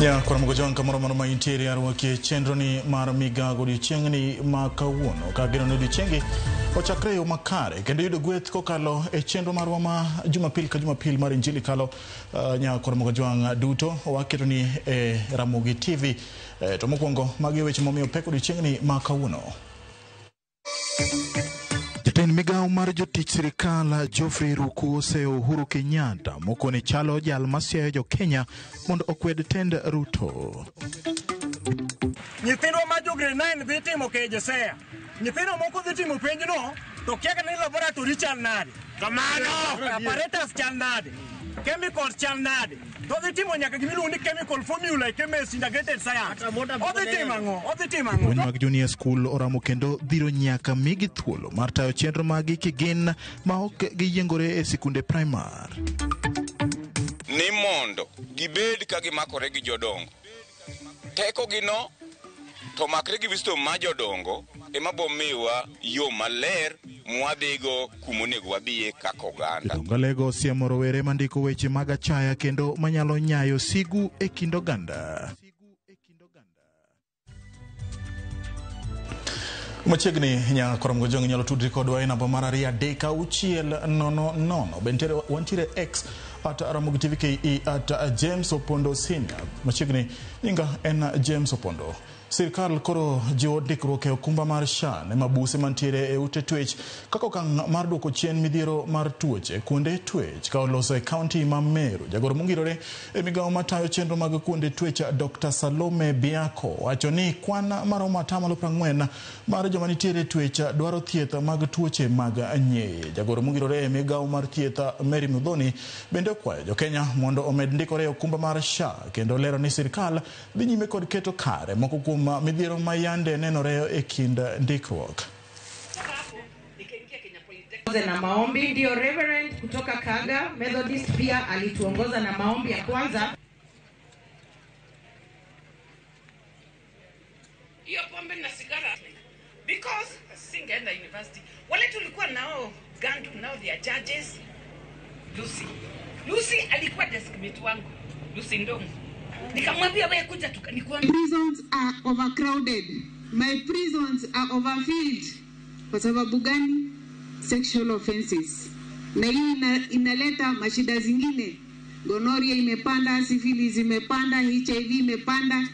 Ya koro mgojon kamoro moro ma intiere arwaki chenro ni mar migago odiechieng'ni ma kawuono ka geno ni odiechiengi ochakre e yo makare kendo yudo gweth kokalo e chenro marwa ma Jumapil ka Jumapil mar Injili kalo nya koro mgojwang' duto waketo ni e Ramogi TV. To mokwongo magi weche momiyo pek odiechieng'ni ma kawuono. Jatend migawo mar jotich sirikal Geoffrey Ruku oseyo Uhuru Kenyatta mokoni chalo jal masiayo jo Kenya mondo okwed tend Ruto. Nyithindwa ma jo grade 9 dhi timo KJSEA. Nyithindo moko dhi timo penjno to kia kata ni laboratory chal nade. Kamano! Apparatus chal nade. Chemicals chal nade. To odhi timo nyaka gimiluongo ni chemical formula e chemistry integrated science. Odhi timo ang'o? Odhi timo ang'o? Jopuonj mag junior school oramo kendo dhiro nyaka migi thuolo mar tayo chenro maggi kigin ma ok giyiengore e sikunde primar. Ni mondo gibed ka gimakore gi jodongo. Tekogino to makre gi wisdom ma jodongo ema bo miwa yo maler mwadhigo kumonego wadhiye kaka oganda. Jodong Alego osiemo rowere mandiko weche mag achaya kendo manyalo nyayo sigu e kind oganda. Machiegni nya Korom Gojong inyalo tudri kodwa e namba mar 23600. Bende wantiere X at Ramogi TV KE at James Opondo Senior. Machiegni nyinga en James Opondo. Sirkal koro jiwo ndikruok e okumba mar SHA ne mabuse mantiere e ute twech kaka okang' mar duoko chien midhiero mar tuoche kuonde twech ka oloso e kaunti ma Meru. Jagoro mongirore e migawo matayo chenro mag kuonde twech Dr. Salome Biako wacho ni kwan maromo atamalo 40 mar joma nitiere e twech dwaro thieth mag tuoche mag nyeye. Jagoro mongirore e migawo mar thieth Mary Muthoni bende okwayo jokenya mondo omed ndikore e okumba mar SHA kendo lero ni sirkal dhi nyime kod keto kare moko kuom midhiero ma yande nenore e kind ndikruok. Na maombi ndio Reverend kutoka Kaga Methodist pia alituongoza na maombi ya kwanza. Hiyo pombe na sigara because singeenda university. Wale tulikuwa nao Gandu, now they are judges. Lucy alikuwa deskmate wangu, Lucy Ndongo. Nikamwambia wewe kuja tukanikuambia. Prisons are overcrowded. My prisons are overfilled. Kwa sababu gani? Sexual offenses. Na hii inaleta mashida zingine. Gonorrhea imepanda, syphilis imepanda, HIV imepanda.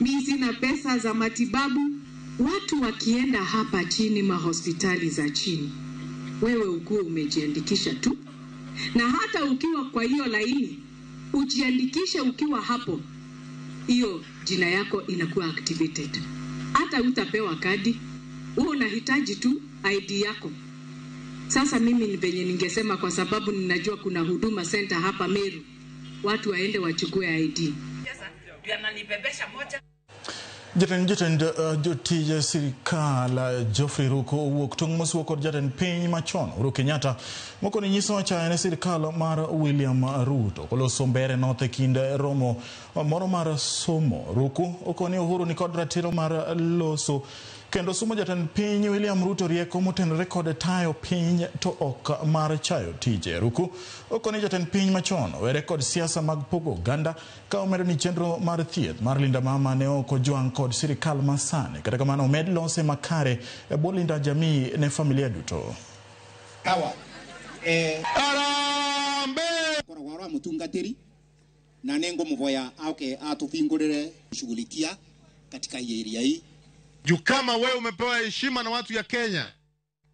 Mimi sina pesa za matibabu. Watu wakienda hapa chini mahospitali za chini, wewe ukuwe umejiandikisha tu. Na hata ukiwa kwa hiyo laini, ujiandikishe ukiwa hapo, hiyo jina yako inakuwa activated. Hata utapewa kadi, wewe unahitaji tu ID yako. Sasa mimi ni venye ningesema, kwa sababu ninajua kuna Huduma Center hapa Meru, watu waende wachukue ID. Jatend jotij sirikal Geoffrey Ruku owuok tong' mosuo kod jatend piny machon Uhuru Kenyatta mokoni nyiso achaya ne sirikal mar William Ruto koloso mbere noth e kind romo moro mar somo. Ruku okoni Uhuru ni kod ratiro mar loso kendo somo jatend piny William Ruto rieko motenore kod tayo piny to ok mar chayo tije. Ruku okoni jatend piny machon owere kod siasa mag pogo oganda ka omedo ni chenro mar thieth mar Linda Mama ne ok ojwang' kod sirikal masani. Kata kamano omed lose makare e bwo Linda Jamii ne familia duto. Kawa Arambe mutungatiri na nengo mvoya auke atufingurire kushughulikia katika area hii. Juu kama wewe umepewa heshima na watu ya Kenya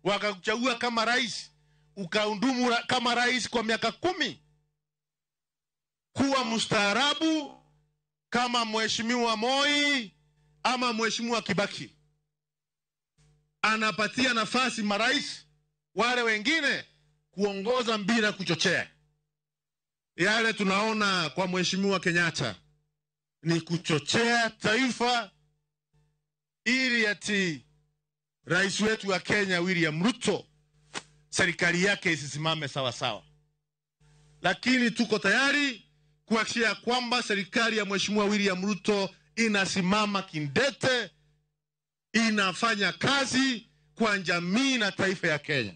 wakakuchagua kama rais, ukaundumu kama rais kwa miaka 10, kuwa mustaarabu kama Mheshimiwa Moi ama Mheshimiwa Kibaki. Anapatia nafasi marais wale wengine kuongoza bila kuchochea. Yale tunaona kwa Mheshimiwa Kenyatta ni kuchochea taifa ili ati rais wetu wa Kenya William Ruto serikali yake isisimame sawa sawa. Lakini tuko tayari kuhakikisha kwamba serikali ya Mheshimiwa William Ruto inasimama kindete, inafanya kazi kwa jamii na taifa ya Kenya.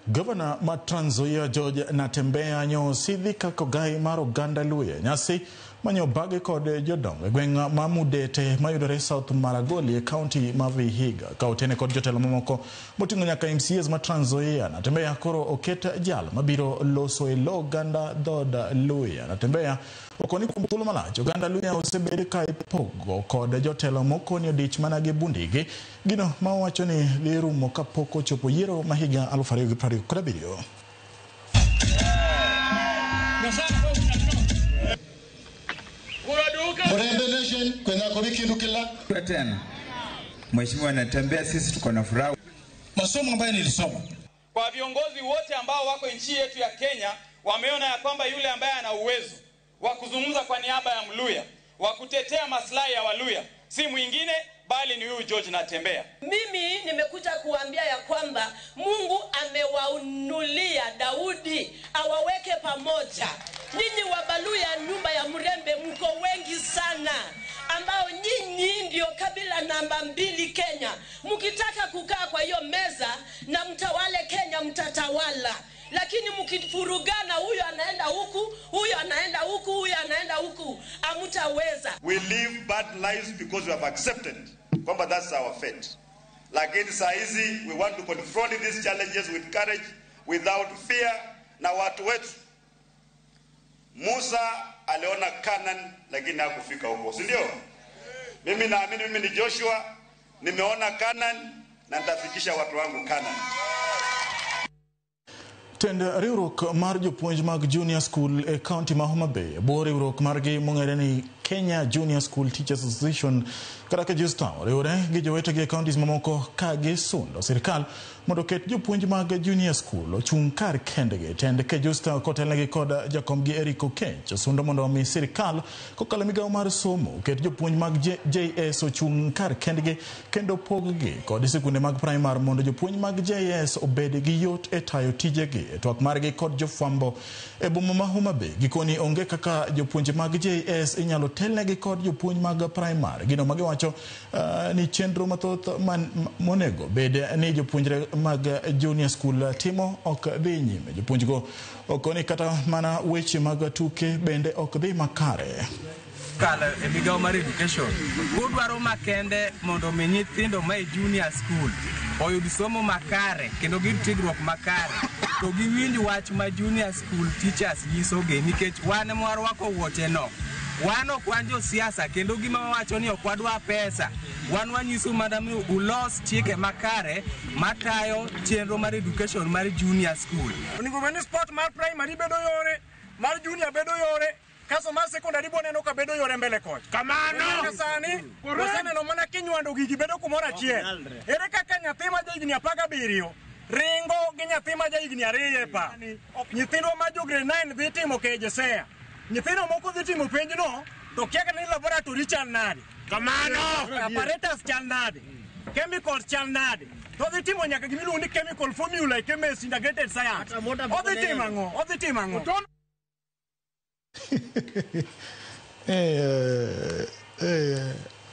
Governor ma Trans Nzoia George Natembeya nyo osidhi kaka ogai mar oganda Luhya nyasi manyo bage kod jodongo e gweng' ma Mudete mayudore South Maragoli e kaunti ma Vihiga. Ka otene kod jotelo mamoko moting'o nyaka MCAs ma Trans Nzoia. Natembeya koro oket jal mabiro loso e lo oganda dhood Luhya. Natembeya okoni kuom thuolo malach oganda Luhya osebed ka ipogo kod jotelo mokoni odich mana gi bundigi. Gino ma owacho ni dhi rumo kapok ochopo yiero ma higa 2027. Mulembe Nation kwenda kindu kila tena. Mheshimiwa Natembeya, sisi tuko na furaha. Masomo ambayo nilisoma kwa viongozi wote ambao wako nchi yetu ya Kenya wameona ya kwamba yule ambaye ana uwezo wa kuzungumza kwa niaba ya Mluya, wa kutetea maslahi ya Waluya si mwingine bali ni huyu George Natembeya. Mimi nimekuja kuambia ya kwamba Mungu amewaunulia Daudi awaweke pamoja. Nyinyi Wabaluya, nyumba ya Murembe, mko wengi sana, ambao nyinyi ndio kabila namba 2 Kenya. Mkitaka kukaa kwa hiyo meza na mtawale Kenya, mtatawala. Lakini mkifurugana, huyu anaenda huku, huyu anaenda huku, huyu anaenda huku, hamtaweza. We live bad lives because we have accepted kwamba that's our fate. Lakini saa hizi we want to confront these challenges with courage, without fear. Na watu wetu, Musa aliona Canaan lakini hakufika huko, si ndio? Mimi naamini mimi ni Joshua, nimeona Canaan na nitafikisha watu wangu Canaan. Tend riwruok mar jopuonj mag Junior School e kaunti ma Homa Bay bwo riwruok margi mong'ere ni Kenya Junior School Teachers Association kata KEJUSTA oriwre gi jowetegi e kauntis mamoko ka gisundo sirikal mondo oket jopuonj mag Junior School ochung' kar kendgi. Tend KEJUSTA kotelnegi kod jakomgi Eric Okech osundo mondo omi sirikal kokalo e migawo mar somo oket jopuonj mag JS ochung' kar kendgi kendo pog-gi kod sikunde mag primar mondo jopuonj mag JS obed gi yot e tayo tijegi. E twak margi kod jofwambo e boma ma Homa Bay gikoni onge kaka jopuonje mag JS inyalo telnegi kod jopuonj mag primar. Gino magiwacho ni chenro mathoth monego bed ni jopuonjre mag junior school timo ok dhi nyime. Jopuonjgo okoni kata mana weche mag tuke bende ok dhi makare. Kalo e migawo mar education udwaro makende mondo mi nyithindo ma e junior school oyud somo makare kendo giyud tiegruok makare to giwinj wach ma junior school teachers nyisogi, nikech wan ema warwako wuoche no. Wan ok wan josiasa kendo gima wawacho ni ok wadwa pesa. Wan wanyiso mana ni ulos chike makare matayo chenro mar education mar junior school. Onego bed ni sport mar primary bedo yore, mar junior bedo yore, kaso mar secondary bo neno ka bedo yore mbele kocha. Kamano! Sani waseneno mana kinywando gigi bedo kumoro achiel. Ere kaka nyathi ma jahigni 17 ringo gi nyathi ma jahigni 2 e pa. Nyithindwa ma jo grade 9 dhi timo KJSEA. Nyithindo moko dhi timo penjno to kia kata ni laboratory chal nade. Kamano! Apparatus chal nade. Chemicals chal nade. To dhi timo nyaka gimiluongo ni chemical formula e chemistry integrated science. Odhi timo ang'o? Odhi timo ang'o?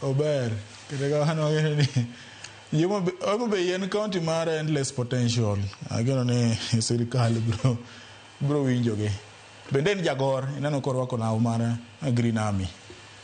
Ober kata kamano wageno ni Homa Bay en county mar endless potential. Ageno ni sirikal bro winjogi. Bende en jagor, ineno korwako law mar Green Army.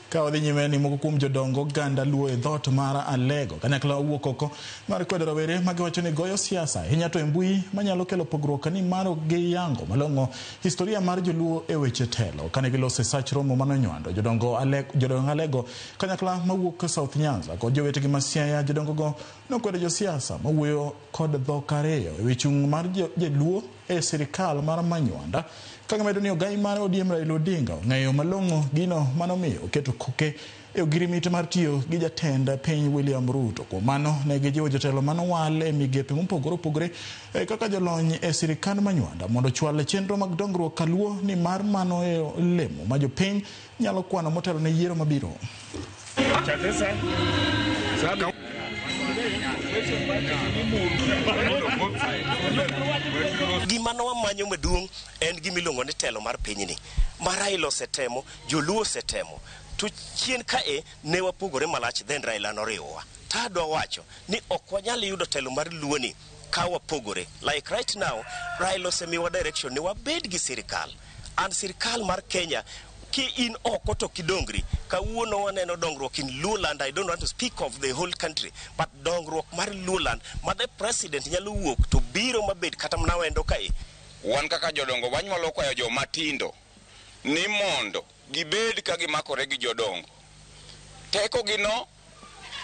Ka wadhi nyime ni moko kuom jodongo oganda Luo e dhoot mar Alego kanyakla owuok oko mar kwedo rowere magiwacho ni goyo siasa ahinya to e mbui manyalo kelo pogruok ni mar ok giyango malong'o historia mar joluo e weche telo. Kane giloso e sach romo manonywando jodongo Alego kanyakla mawuok South Nyanza kod jowetegi ma Siaya, jodongogo nokwedo josiasa mawuoyo kod dhok ariyo e wi chung' mar joluo e sirikal mar Manywanda ka gimedo ni ogai mar ODM Raila Odinga ong'eyo malong'o gino manomiyo oketo koke e ogirimiti mar tiyo gi jatend piny William Ruto. Kuom mano ne gijiwo jotelo manowal e migepe mopogore opogore kaka jolony e sirikand Manywanda mondo ochwal chenro mag dongruok kaluo ni mar mano e olemo ma jopiny nyalo kwano motelo ne yiero mabiro. Gima nowamanyo maduong' en gima iluongo ni telo mar pinyni. Ma Raila osetemo, joluo osetemo. To chien kae ne wapogore malach, then Raila noriwowa. Tadwa wacho ni ok wanyal yudo telo mar luo ni ka wapogore. Like right now, Raila osemiwa direction ni wabed gi sirikal. And sirikal mar Kenya ki in oko to kidongri. Kawuono waneno dongruok in Luoland. I don't want to speak of the whole country, but dongruok mar Luoland ma the president nyalo wuok to biro mabed kata mana wendo kae. Wan kaka jodongo wanyalo kwayo joma tindo ni mondo gibed ka gimakore gi jodongo. Tekogi no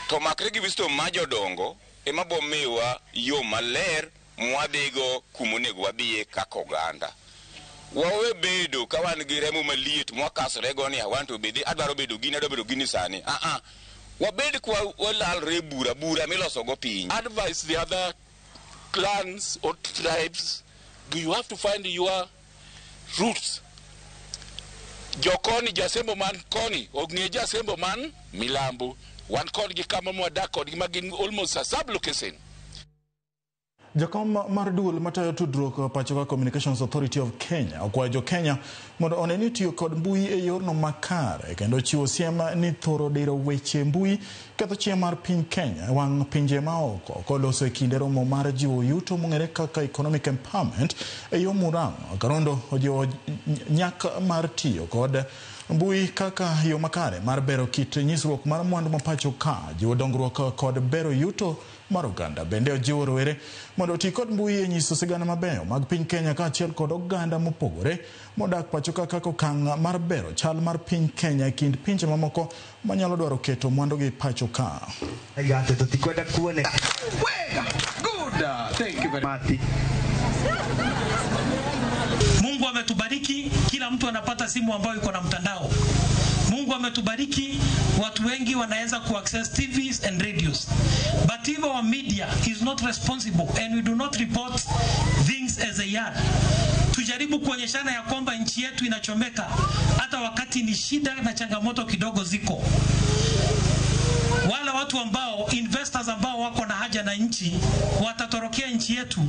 to makre gi wisdom ma jodongo ema bo miwa yo maler mwadhigo kumonego wadhiye kaka oganda. Wawe bedo ka wan gi remo maliet mwakasore go ni awanto bedi adwaro bedo gini, adwaro bedo gini sani. Ah ah. Wabed kwa walalre bura bura miloso go piny. Advise the other clans or tribes, do you have to find your roots? Jokoni jasembo man koni, ong'e jasembo man milambo. Wan kodgi kama mwadak kodgi ma gin almost a sub-location. Jakom mar duol matayo tudruok pacho ka, Communications Authority of Kenya, okwayo jo Kenya mondo one ni tiyo kod mbui e yorno makare kendo chiwo siem ni thoro diro weche mbui ketho chia mar piny Kenya e wang' pinje maoko. Koloso e kinde romo mar jiwo yuto mong'ere kaka economic empowerment e yo Murang'a, Karondo ojiwo nyak mar tiyo kod mbui kaka yo makare mar bero kit nyisruok mar mwandu ma pacho ka, jiwo dongruok kod bero yuto mar oganda. Bende ojiwo rowere mondo oti kod mbui e nyiso sigana mabeyo mag piny Kenya kaachiel kod oganda mopogore modak pacho ka kaka okang' mar bero chal mar piny Kenya e kind pinje mamoko manyalo dwaro keto mwandugi pacho ka. Tutikwenda kuoneka. Good. Thank you very much. Mungu ametubariki, kila mtu anapata simu ambayo iko na mtandao. Mungu ametubariki, watu wengi wanaweza kuaccess TVs and radios. But if our media is not responsible and we do not report things as they are, tujaribu kuonyeshana ya kwamba nchi yetu inachomeka hata wakati ni shida na changamoto kidogo ziko. Wale watu ambao investors ambao wako na haja na nchi watatorokea nchi yetu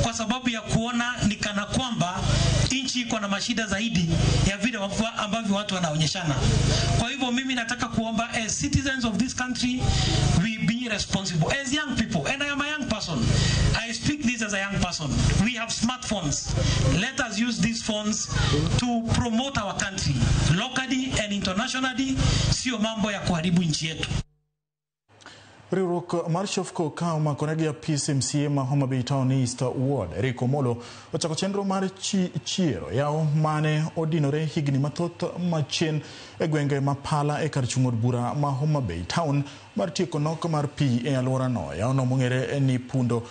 kwa sababu ya kuona ni kana kwamba nchi iko na mashida zaidi ya vile ambavyo watu wanaonyeshana. Kwa hivyo mimi nataka kuomba, as citizens of this country, we be responsible as young people, and I am a young person. I speak this as a young person. We have smartphones. Let us use these phones to promote our country locally and internationally, sio mambo ya kuharibu nchi yetu. Riwruok mar Shofco ka omakore gi apis MCA ma Homa Bay Town East Ward Eric Omolo ochako chenro mar chiero yawo mane odinore higni mathoth machien e gwenge ma Pala e kar chung' od bura ma Homa Bay Town mar tieko nok mar pi e alworano. Yawono mong'ere ni Pundo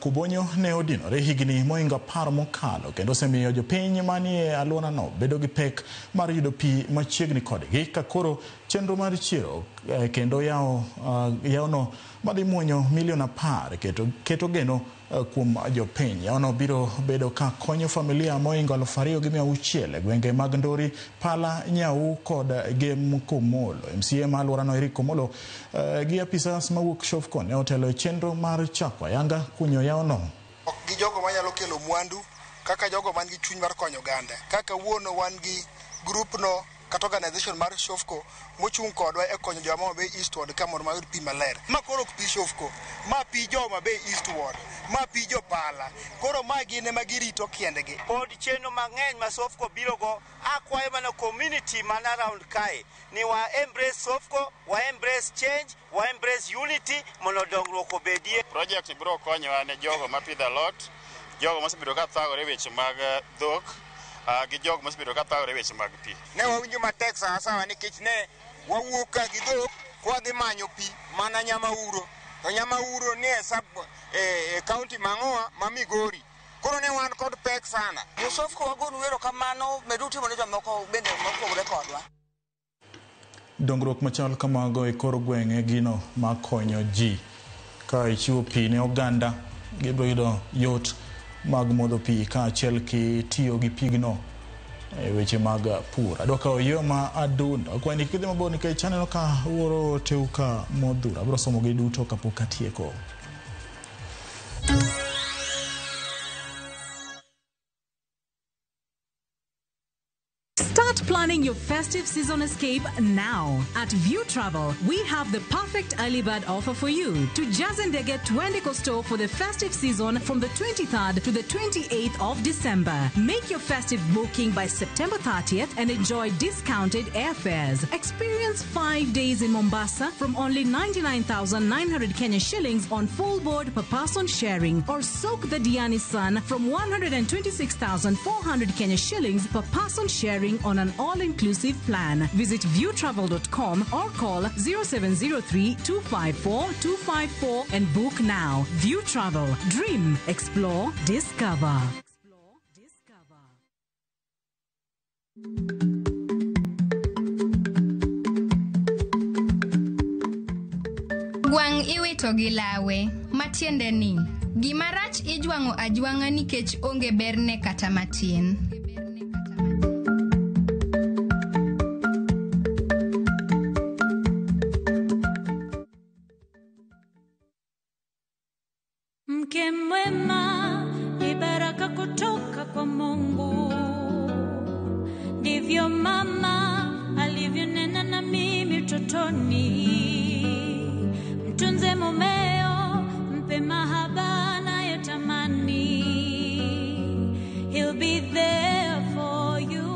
Kubonyo ne odinore higni mohingo 10 mokalo kendo osemiyo jopiny manie alworano bedo gi pek mar yudo pi machiegni kodgi, ka koro chenro mar chiero kendo yawo yawono madhi muonyo milion 10 keto geno kuom jopiny. Yawono biro bedo ka konyo familia mohingo 2600 e gwenge mag Ndori, Pala, Nyau kod Gem Komolo. MCA ma alworano Eric Omolo gi apisas mawuok Shofco ne otelo e chenro mar chako ayanga kunyo yawono. Ok gi jogo manyalo kelo mwandu kaka jogo man gi chuny mar konyo oganda. Kaka wuono wan gi group no kata organization mar Shofco mochung' kodwa e konyo jo Homa Bay East Ward ka mondo mayud pi maler. Ma koro ok pi Shofco, ma pi jo Homa Bay East Ward, ma pi jo Pala. Koro ma gin ema girito kendgi. Pod chenro mang'eny ma Sofco biro go, akwayo mana community man around kae ni wa embrace Sofco, wa embrace change, wa embrace unity mondo dongruok obedie. Project biro konyowa ne jogo mapidho alot, jogo mosebedo ka thagore weche mag dhok, gi jogo mosebedo ka thagore weche mag pi. Ne wawinjo matek sawasawa nikech ne wawuok ka gi dhok kwadhi manyo pi mana Nyamauro. To Nyamauro ni e sub e county mang'owa ma Migori. Koro ne wan kod pek sana. Josofco wagonu erokamano, medu timo ne jomoko bende mopogore kodwa. Dongruok machal kamago e kor gwenge gino makonyo ji ka ichiwo pi ne oganda, gibiro yudo yot mag modho pi kaachiel ki tiyo gi pigno e weche mag pur. Adwa kawo yo ma adundo. Akwayi ni kik idhi mabor nikech aneno ka uoro oteu ka modhuro. Abiro somogi duto kapok atieko. Start planning your festive season escape now. At View Travel, we have the perfect early bird offer for you. Tujaze ndege tuende Coasto for the festive season from the 23rd to the 28th of December. Make your festive booking by September 30th and enjoy discounted airfares. Experience 5 days in Mombasa from only 99,900 Kenya shillings on full board per person sharing, or soak the Diani sun from 126,400 Kenya shillings per person sharing on an all-inclusive plan. Visit viewtravel.com or call 0703 254 254 and book now. View Travel. Dream, explore, discover. Gwang' iwito gi lawe, matiende ni gima rach ijwang'o ajwang'a nikech onge berne kata matin. Mke mwema ni baraka kutoka kwa Mungu, ndivyo mama alivyonena na mimi utotoni. Mtunze mumeo, mpe mahaba anayotamani. He'll be there for you.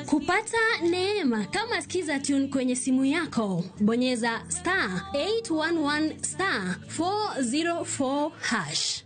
Kupata neema kama Skiza Tune kwenye simu yako, bonyeza star 811 star 404 hash.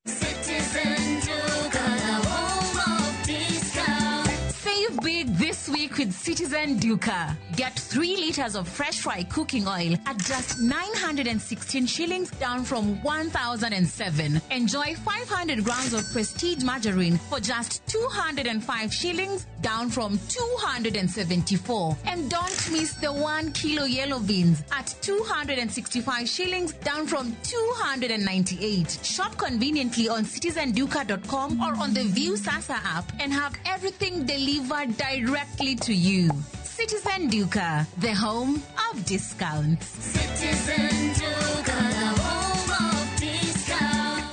Citizen Duka, the home of discount. Save big this week with Citizen Duka. Get 3 liters of fresh fry cooking oil at just 916 shillings, down from 1,007. Enjoy 500 grams of Prestige margarine for just 205 shillings, down from 274. And don't miss the 1 kilo yellow beans at 265 shillings, down from 298. Shop conveniently on citizenduka.com or on the View Sasa app and have everything delivered directly to you. Citizen Duka, the home of discounts. Citizen Duka, the home of discount.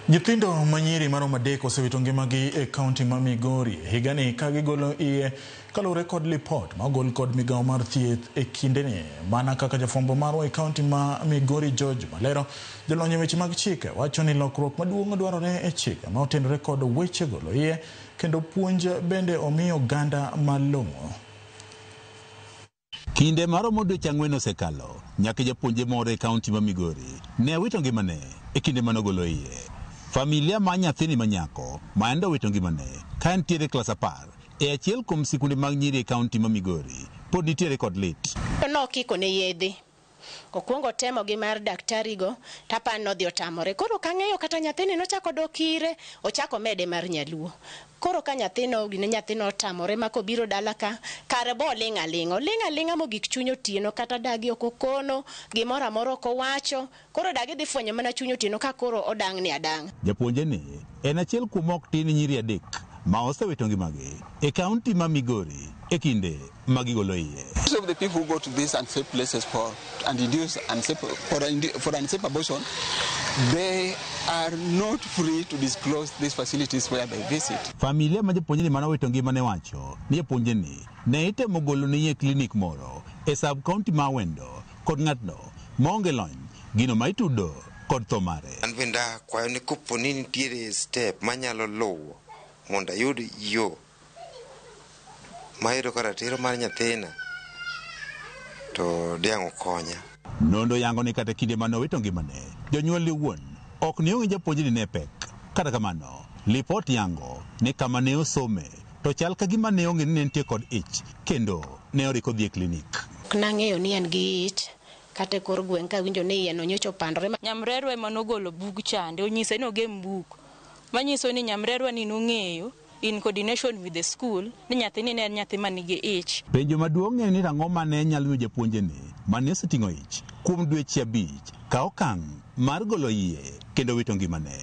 Nyithindo manyiri maromo 3 osewito ngimagi e kaunti ma Migori higani ka gigolo iye kaluwore kod lipot ma ogol kod migawo mar thieth e kindeni. Mana kaka jafwambo marwa e kaunti ma Migori George Malero, jolony e weche mag chike wacho ni lokruok maduong' dwarore e chike ma otenore kod weche golo iye kendo puonj bende omi oganda malong'o. Kinde maromo dweche 4 osekalo nyaka japuonje moro e kaunti ma Migori ne owito ngimane e kinde manogolo iye. Familia ma nyathini manyako ma endo owito ngimane ka entiere klas 10 e achiel kuom sikunde mag nyiri e kaunti ma Migori pod nitiere kod lit. Nokiko ne yedhe. Okwongo temo gi mar daktari go tapan nodhi otamore. Koro kang'eyo kata nyathini nochako dok ire, ochako mede mar nyaluo. Koro ka nyathino gine nyathino otamore ma kobiro dala ka kare bo oling' aling'a. Oling' aling'a mogik chuny otieno kata dagi ok okono, gimoro amora ok owacho. Koro dagi dhi fwenyo mana chuny otieno ka koro odang' ni adang'. Japuonje ni en achiel kuom ok tin nyiri 3 ma osewito ngimagi e kaunti ma Migori e kinde ma gigolo iye. Most of the people who go to these unsafe places for and induce unsafe, for unsafe abortion, they are not free to disclose these facilities where they visit. Familia ma japuonjni mane owito ngimane wacho ni japuonjni ne itemo golo ne iye klinik moro e sub county ma Awendo kod ng'atno maonge lony gino ma itudo kod tho mare. An bende akwayo ni kopo ni nitiere step manyalo luwo mondo ayud yo mayudo ka ratiro mar nyathina to diang' okonya. Nondo yango ni kata kinde mane owito ngimane, jonyuolne wuon ok ne ong'e japuonjni ne pek. Kata kamano, lipot yango ni kama ne osome to chal ka gima ne onge ni ne nitie kod ich kendo ne oriko dhi e klinik. Ok nang'eyo ni en gi ich kata e kor gweng' kawinjo ni iye no nyocha opandore. Nyamrerwa ema nogolo bug chande, onyise ni ogem buk. Manyiso ni nyamrerwa ni nong'eyo in coordination with the school ni nyathini ne en nyathi manigi ich. Penjo maduong' en ni ang'o mane nyalo miyo japuonjni mane oseting'o ich kuom dweche 5 ka okang' mar golo iye kendo wito ngimane.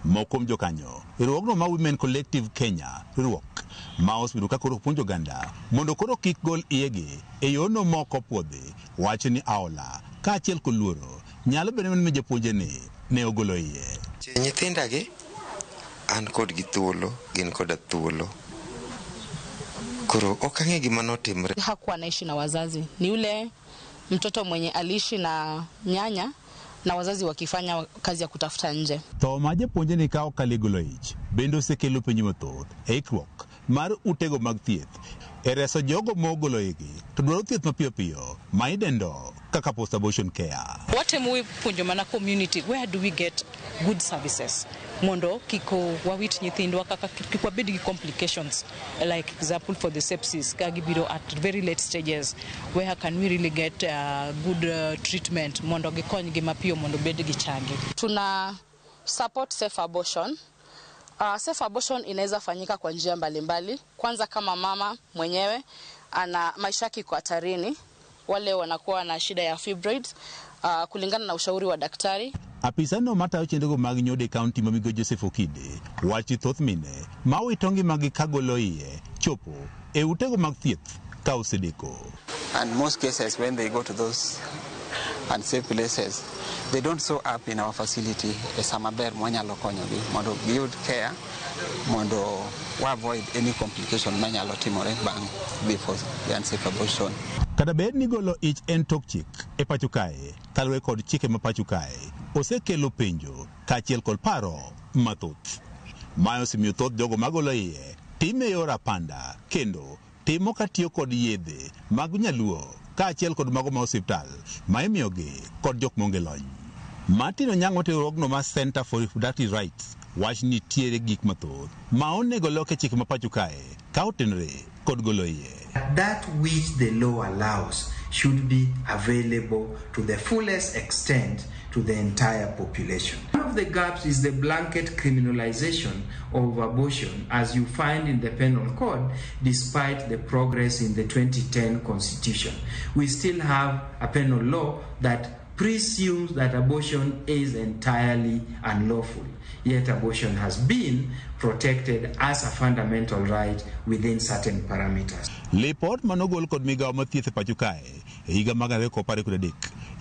Moko kuom jokanyo riwruogno ma Women Collective Kenya, riwruok ma osebedo ka koro puonjo oganda mondo koro kik gol iyegi e yorno mok opuodhi, wacho ni aola kaachiel kod luoro nyalo bedo ni japuonjni ne ogolo iye. Nyithindagi an kodgi thuolo, gin koda thuolo. Koro ok ang'e gima notimre. Hakuwa anaishi na wazazi, ni yule mtoto mwenye aliishi na nyanya na wazazi wakifanya kazi ya kutafuta nje. Tho ma japuonjni ka okalo golo ich bende osekelo penjo mathoth e ikruok mar utego mag thieth e reso jogo mogolo igi to dwaro thieth mapiyo piyo ma idendo kaka post abortion care. Watemo puonjo mana community where do we get good services mondo kik wawit nyithindwa kaka kik wabed gi complications, like example for the sepsis ka gibiro at very late stages, where can we really get good treatment mondo gikonygi mapiyo mondo bed gi changi. Tuna support safe abortion. Safe abortion inaweza fanyika kwa njia mbalimbali. Kwanza kama mama mwenyewe ana maisha yake iko hatarini, wale wanakuwa na shida ya fibroids, kulingana na ushauri wa daktari. Apisano matayo chenrogo mag nyodo e kaunti ma Migosi Joseph Okide wacho thoth mine ma owito ngimagi ka golo iye chopo e utego mag thieth ka osedeko. And most cases when they go to those unsafe places, they don't show up in our facility e sama ber mwanyalo konyogi mondo giyud care, mondo wa avoid any complication manyalo timore bang' before the unsafe abortion. Kata bed ni golo ich en tok chik e pacho kae, kaluwore kod chike ma pacho kae, osekelo penjo kaachiel kod paro mathoth. Mae osemiyo thoth jogo magolo iye time e yor apanda kendo timo katiyo kod yedhe mag nyaluo kaachiel kod mago ma osiptal ma imiyogi kod jok maonge lony. Martin Onyango riwruogno mar Center for Reproductive Rights wach ni nitiere gik mathoth ma onego lok e chike ma pacho kae ka otenore kod golo iye. That which the law allows should be available to the fullest extent to the entire population. One of the gaps is the blanket criminalization of abortion as you find in the Penal Code, despite the progress in the 2010 Constitution. We still have a penal law that presumes that abortion is entirely unlawful. Yet abortion has been protected as a fundamental right within certain parameters. Lipot manogol kod migawo mar thieth e pacho kae e higa mag 2023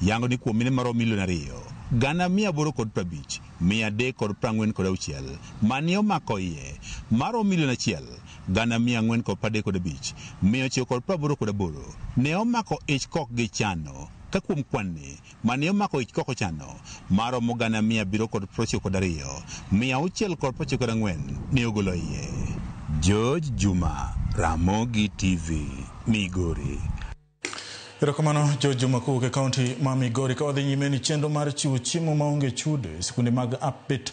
yango ni kuom mine maromo milion 2,850,346 mane omako iye maromo milion 1,435,988 ne omako ich kok gichano, ka kuom kwan-ni mane omako ich kok ochano maromo 792,694 ne ogolo iye. George Juma, Ramogi TV, Migori. Erokamano George Juma kowuok e kaunti ma Migori. Ka wadhi nyime ni chenro mar chiwo chiemo maonge chudo e sikunde mag Upbeat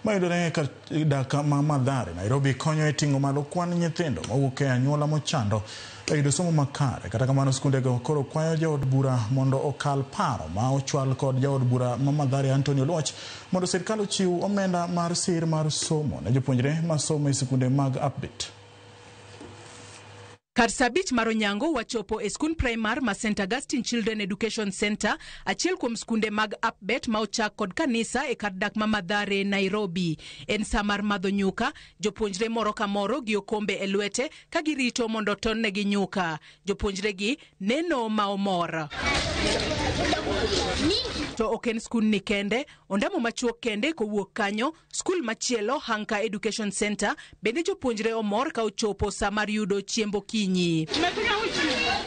mayudore kar dak ma Mathare, Nairobi konyo e ting'o malo kwan nyithindo mawuok e anyuola mochando e yudo somo makare. Kata kamano sikundego koro kwayo jaod bura mondo okal paro ma ochwal kod jaod bura ma Mathare Anthony Oluoch mondo sirkal ochiw omenda mar sir mar somo ne jopuonjre masomo e sikunde mag Upbeat. Kar saa 5 mar onyango wachopo e skund primar ma St Augustine Children Education Center, achiel kuom skunde mag Upbeat ma ochak kod kanisa e kar dak ma Mathare, Nairobi. En saa mar madho nyuka, jopuonjre moro ka moro gi okombe e lwete ka girito mondo tonnegi nyuka. Jopuonjre gi neno ma omor. To ok en skund ni kende, ondamo machuok kende kowuok kanyo, skul machielo Hanka Education Center bende jopuonjre omor ka ochopo saa mar yudo chiemb okinyi.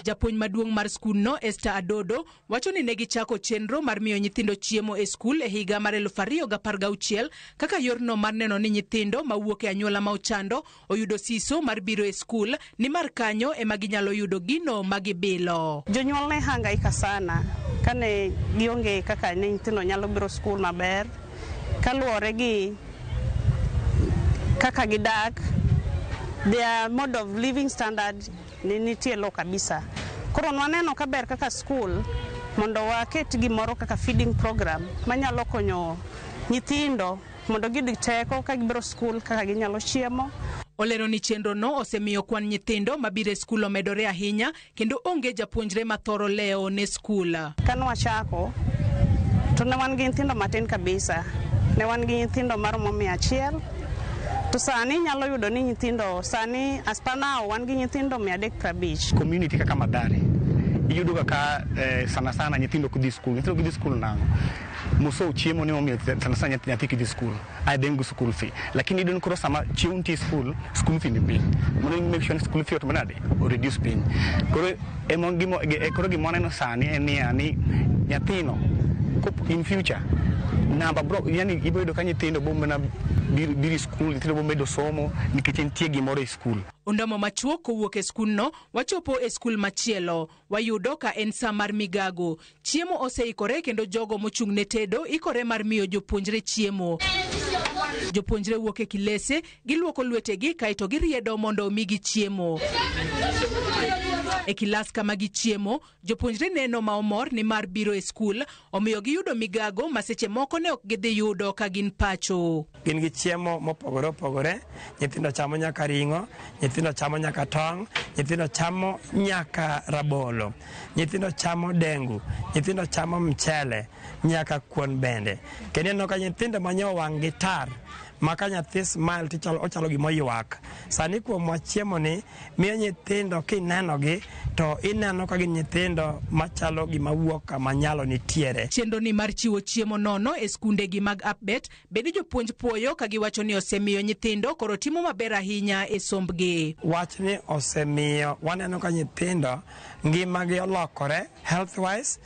Japuonj maduong' mar skundno Esther Adodo wacho ni ne gichako chenro mar miyo nyithindo chiemo e skul e higa mar 2016 kaka yorno mar neno ni nyithindo mawuok e anyuola ma ochando oyudo siso mar biro e skul nimar kanyo ema ginyalo yudo gino ma gibilo. Jonyuol ne hangaika sana kane gionge kaka ne nyithindo nyalo biro skul maber kaluwore gi kaka gidak, their mode of living standard ne nitie low kabisa. Koro nwaneno kaber kaka skul mondo waket gimoro kaka feeding program manyalo konyo nyithindo mondo giyud teko ka gibiro skul kaka ginyalo chiemo. Olero ni chenro no osemiyo kwan nyithindo mabiro e skul omedore ahinya kendo onge japuonjre mathoro lewo ne skul. Kane wachako to ne wan gi nyithindo matin kabisa. Ne wan gi nyithindo maromo 100. To sani inyalo yudo ni nyithindo sani as per now wan gi nyithindo 350. Community kaka Mathare iyudo kaka sana sana nyithindo ok dhi skul. Nyithindo ok dhi skul nang'o? Moso chiemo ni omiyo sana sana nyathi kidhi skul ai dengu school fee, lakini iyudo ni koro sama chiemo nitie skul, school fee ni piny mondo make sure ni school fee otimo nade, o reduce piny. Koro emo gimo koro gima waneno sani en niya ni nyathino in future namba bro, yani ibiro yudo ka nyithindo bo mana biro skul, nyithindo bo medo somo nikech nitie gimoro e skul. Ondamo machuok kowuok e skundno wachopo e skul machielo. Wayudo ka en sa mar migago. Chiemo oseikore kendo jogo mochung' ne tedo ikore mar miyo jopuonjre chiemo. Jopuonjre wuok e kilese, giluoko lwetegi kaeto giriedo mondo omigi chiemo. E kilas kama gichiemo, jopuonjre neno ma omor ni mar biro e skul, omiyo giyudo migago ma seche moko ne ok gidhi yudo ka gin pacho. Gin gi chiemo mopogore opogore. Nyithindo chamo nyaka ring'o, nyithindo chamo nyaka tong', nyithindo chamo nyaka rabolo, nyithindo chamo dengu, nyithindo chamo mchele, nyaka kuon bende. Kendo ineno ka nyithindo manyo wang' gi tar ma ka nyathi smile to ochalo gima oywak. Sani kuomwa chiemo ni miyo nyithindo kinenogi to ineno ka gin nyithindo machalo gima wuok kama nyalo nitiere. Chenro ni mar chiwo chiemo nono e skundegi mag APBET bende jopuonj puoyo ka giwacho ni osemiyo nyithindo koro timo maber ahinya e sombgi. Wachni osemiyo waneno ka nyithindo ngimagi olokore health wise.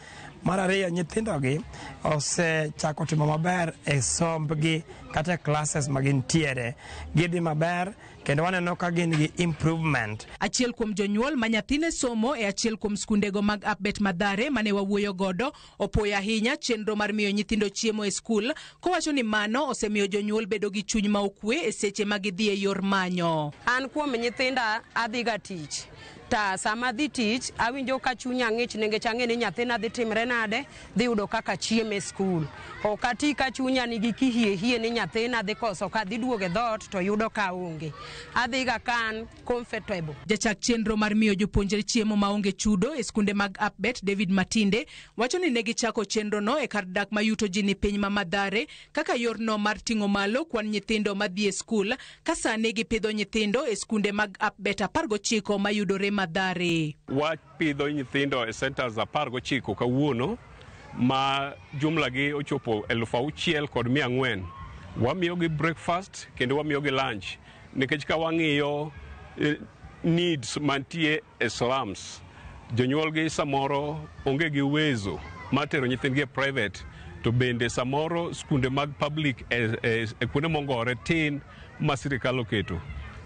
Mar ariyo, nyithindogi osechako timo maber e sombgi kata e classes ma gintiere. Gidhi maber kendo waneno ka gin gi improvement. Achiel kuom jonyuol ma nyathine somo e achiel kuom skundego mag APBET Mathare mane wawuoyo godo opuoyo ahinya chenro mar miyo nyithindo chiemo e skul kowacho ni mano osemiyo jonyuol bedo gi chuny ma okwe e seche ma gidhi e yor manyo. An kuom nyithinda adhiga tich ta sama adhi tich awinjo ka chunya ng'ich nikech ang'e ni nyathina dhi timre nade, dhi yudo kaka chiemo e skul. Ok ati ka chunya nigi kihiehie ni nyathina dhi koso ka dhi duogo e dhoot to yudo ka onge. Adhiga ka an comfortable. Jachak chenro mar miyo jopuonjre chiemo maonge chudo e skunde mag APBET David Matinde wacho ni ne gichako chenrono e kar dak ma yuto ji ni piny ma Mathare kaka yorno mar ting'o malo kwan nyithindo madhi e skul ka sani gipidho nyithindo e skunde mag APBET 19 mayudore Mathare. Wapidho nyithindo e centers 19 kawuono ma jumla gi ochopo 6,400. Wamiyogi breakfast kendo wamiyogi lunch nikech ka wang'iyo needs mantie e slums, jonyuolgi samoro onge gi uwezo mar tero nyithindgi e private, to bende samoro skunde mag public e kuonde mongore tin ma sirikal oketo.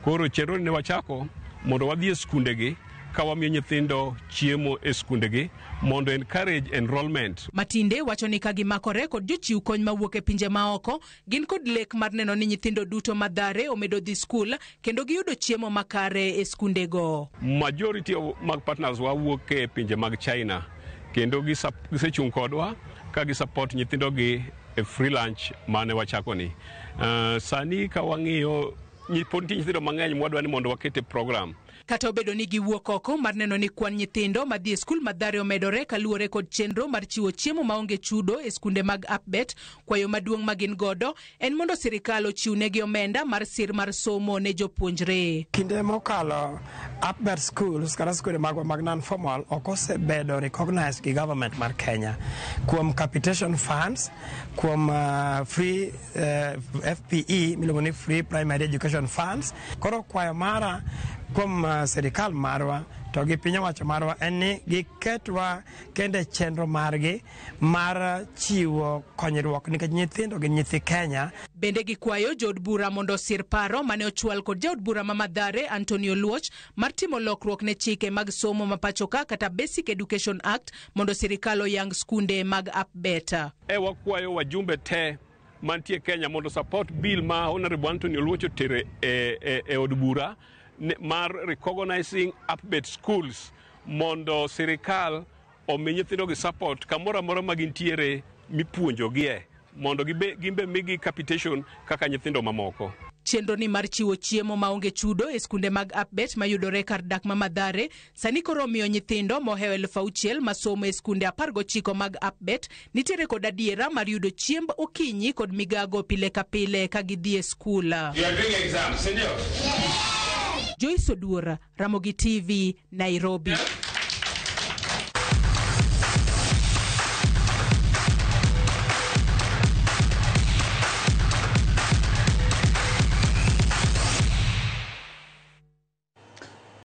Koro chenro ni ne wachako mondo wadhi e skundegi ka wamiyo nyithindo chiemo e skundegi mondo encourage enrollment. Matinde wacho ni ka gimakore kod jochiw kony mawuok e pinje maoko, gin kod lek mar neno ni nyithindo duto Mathare omedo dhi skul kendo giyudo chiemo makare e skundego. Majority of mag partners wa wuok e pinje mag China kendo gisechung' kodwa ka gisupport nyithindogi e free lunch mane wachako ni. Sani ka wang'iyo pod nitie nyithindo mang'eny mwadwa ni mondo waket e program. Kata obedo ni giwuok oko mar neno ni kwan nyithindo madhi e skul Mathare omedore kaluwore kod chenro mar chiwo chiemo maonge chudo e skunde mag APBET, kwayo maduong' ma gin godo en mondo sirikal ochiwnegi omenda mar sir mar somo ne jopuonjre. Kinde mokalo APBET schools kata skunde magwa mag non-formal ok osebedo recognized gi government mar Kenya kuom capitation funds, kuom free FPE miluongo ni free primary education funds. Koro kwayo mara kuom sirikal marwa to gi piny owacho marwa en ni giketwa kendo e chenro margi mar chiwo konyruok nikech nyithindo gin nyithi Kenya. Bende gikwayo jood bura mondo osir paro mane ochwal kod jaod bura ma Mathare Antonio Luoch mar timo lokruok ne chike mag somo ma pachoka kata Basic Education Act mondo sirikal oyang skunde mag APBET. E wakwayo wajumbe te mantie Kenya mondo support bill ma Honorable Antonio Luoch otere e od bura mar recognizing APBET schools mondo sirikal omi nyithindogi support kamoro amora ma gintiere mipuonjogie mondo gimbe migi capitation kaka nyithindo mamoko. Chenro ni mar chiwo chiemo maonge chudo e skunde mag APBET mayudore kar dak ma Mathare sani koro omiyo nyithindo mohewo 6,000 masomo e skunde 19 mag APBET nitiere kod adiera mar yudo chiemb okinyi kod migago pile ka pile ka gidhi e skul. You are doing exams, si ndio? Joyce Oduor, Ramogi TV, Nairobi.